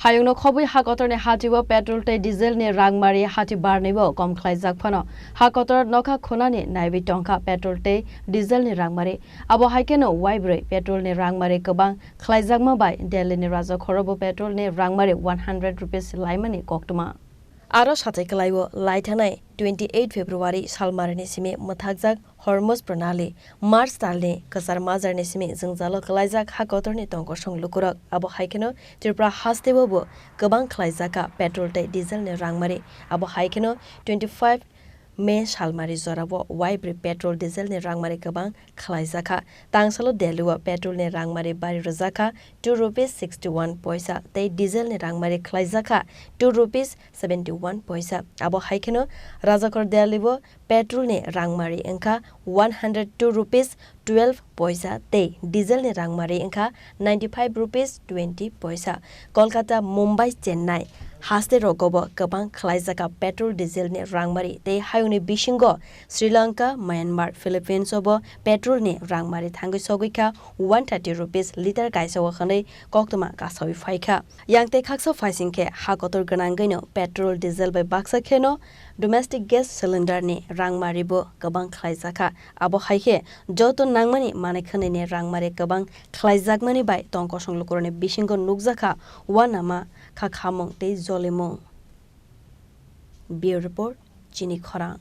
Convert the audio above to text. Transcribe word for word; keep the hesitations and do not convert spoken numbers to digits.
Hayungno khobwi ha kotorni hatio petrol tei diesel ni rangmari hati barnwibo kom khlaijak phano, ha kotor nokha khunani naiwi tongkha petrol tei diesel ni rangmari. Abo hai kheno waibrwi petrol ni rangmari kwbang khlaijakma bai Delhi ni rajakhorobo petrol ni rangmari one hundred rupees laimani koktwma. Aro satai kwlaibo lai thanai twenty eight February salmarini simi mwthakjak Hormuz Pranali, March talni kwchar majarni simi jwngjalo kwlaijak ha kotorni tongkosong lukurok. Abo hai kheno Tripura hasteo bo kwbang khlaijakha petrol tei diesel ni rangmari. Abo hai kheno twenty five May salmari jorao waibrwi petrol diesel ni rangmari kwbang khlaijakha. Tangsalo Delhi o petrol ni rangmari bari rwjakha two rupees sixty one poisa tei diesel ni rangmari khlaijakha two rupees seventy one poisa. Abo hai kheno rajakhor Delhi o petrol ni rangmari wngkha one hundred two rupees twelve poisa tei diesel ni rangmari wngkha ninety five rupees twenty poisa. Kolkata, Mumbai, Chennai haste rogobo kwbang khlaijakha petrol diesel ni rangmari tei hayungni bisingo Sri Lanka, Myanmar, Philippines obo petrol ni rangmari thangwi sogwikha one thirty rupees litre kaisa o hwnwi koktwma kasawi phaikha. Yang tei khaksa phaising khe ha kotor gwnangwino petrol diesel bai baksa kheno domestic gas cylinder ni rangmari bo kwbang khlaijakha. Abo hai khe joto nangmani manwi khwnwi ni rangmari kwbang khlaijakmani bai tongkosong lukurokni bisingo nukjakha uanama, khakhamung tei jolimung. Bureau Report, Chini Khorang.